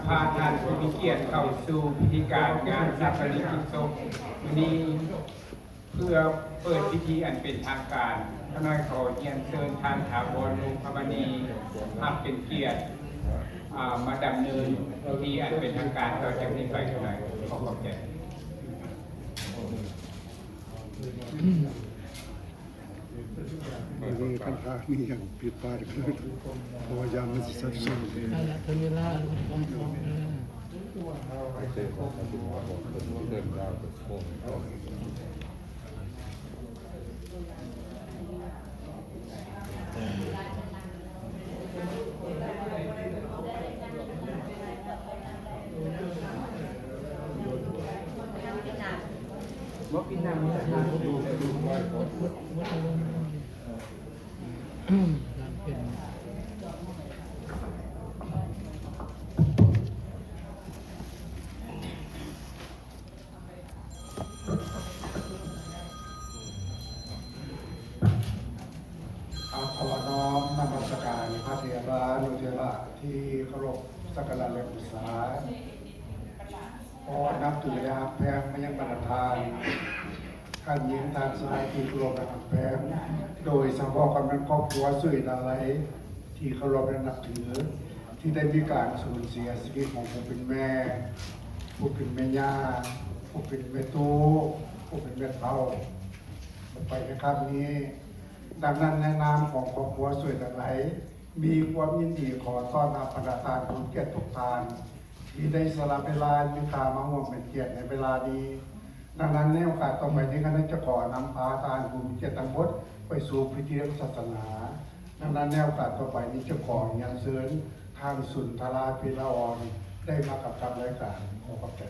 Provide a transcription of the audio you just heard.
ພາທ່ານຜູ້ມີກຽດເຂົ້າສູ່ພິທີການງານຊາປະນະກິດສົບມື້ນີ້. ເພື່ອເປີດພິທີອັນເປັນທາງການ, ຂ້ານ້ອຍຂໍຮຽນເຊີນທ່ານຖາວອນ ວົງຄຳມະນີ ຮັບເປັນກຽດ, ອາ, ມາດຳເນີນພິທີອັນເປັນທາງການຕໍ່ຈາກນີ້ໄປ. ຂ້ານ້ອຍຂໍຂອບໃຈ. ບໍ່ມີບັນຫາ ມີຫຍັງຜິດພາດ ເພາະວ່າຢ້ານມັນຊິສັບສົນ. ນັ້ນແຫຼະ ເຖິງເວລາ ບໍ່ກິນນ້ຳ ຂໍນ້ອມນະມັດສະການພະເຖລານຸເຖລະທີ່ເຄົາລົບສັກກາລະ ແລະ ບູຊາ. ຂໍນັບຖື ແລະ ຮັກແພງມາຍັງບັນດາທ່ານ ທ່ານຍິງ ທ່ານຊາຍທີ່ເຄົາລົບ ແລະ ຮັກແພງ, ໂດຍສະເພາະກໍແມ່ນຄອບຄົວສວຍດາໄລທີ່ເຄົາລົບ ແລະ ນັບຖື ທີ່ໄດ້ມີການສູນເສຍຊີວິດຂອງຜູ້ເປັນແມ່, ຜູ້ເປັນແມ່ຍ່າ, ຜູ້ເປັນແມ່ຕູ້, ຜູ້ເປັນແມ່ເຖົ້າ ໄປໃນຄັ້ງນີ້. ດັ່ງນັ້ນ ໃນນາມຂອງຄອບຄົວສວຍດາໄລ ມີຄວາມຍິນດີຂໍຕ້ອນຮັບບັນດາທ່ານຜູ້ມີກຽດທຸກທ່ານ ທີ່ໄດ້ສະຫຼະເວລາອັນມີຄ່າມາຮ່ວມເປັນກຽດໃນເວລານີ້. ດັ່ງນັ້ນ ໃນໂອກາດຕໍ່ໄປນີ້ ຂ້ານ້ອຍຈະຂໍນຳພາທ່ານຜູ້ມີກຽດທັງໝົດໄປສູ່ພິທີທາງສາສະໜາ. ດັ່ງນັ້ນ ໃນໂອກາດຕໍ່ໄປນີ້ ຈະຂໍຮຽນເຊີນທ່ານສຸນທະລາ ພິລາອອນ ໄດ້ມາກຳກັບລາຍການ. ຂໍຂອບໃຈ.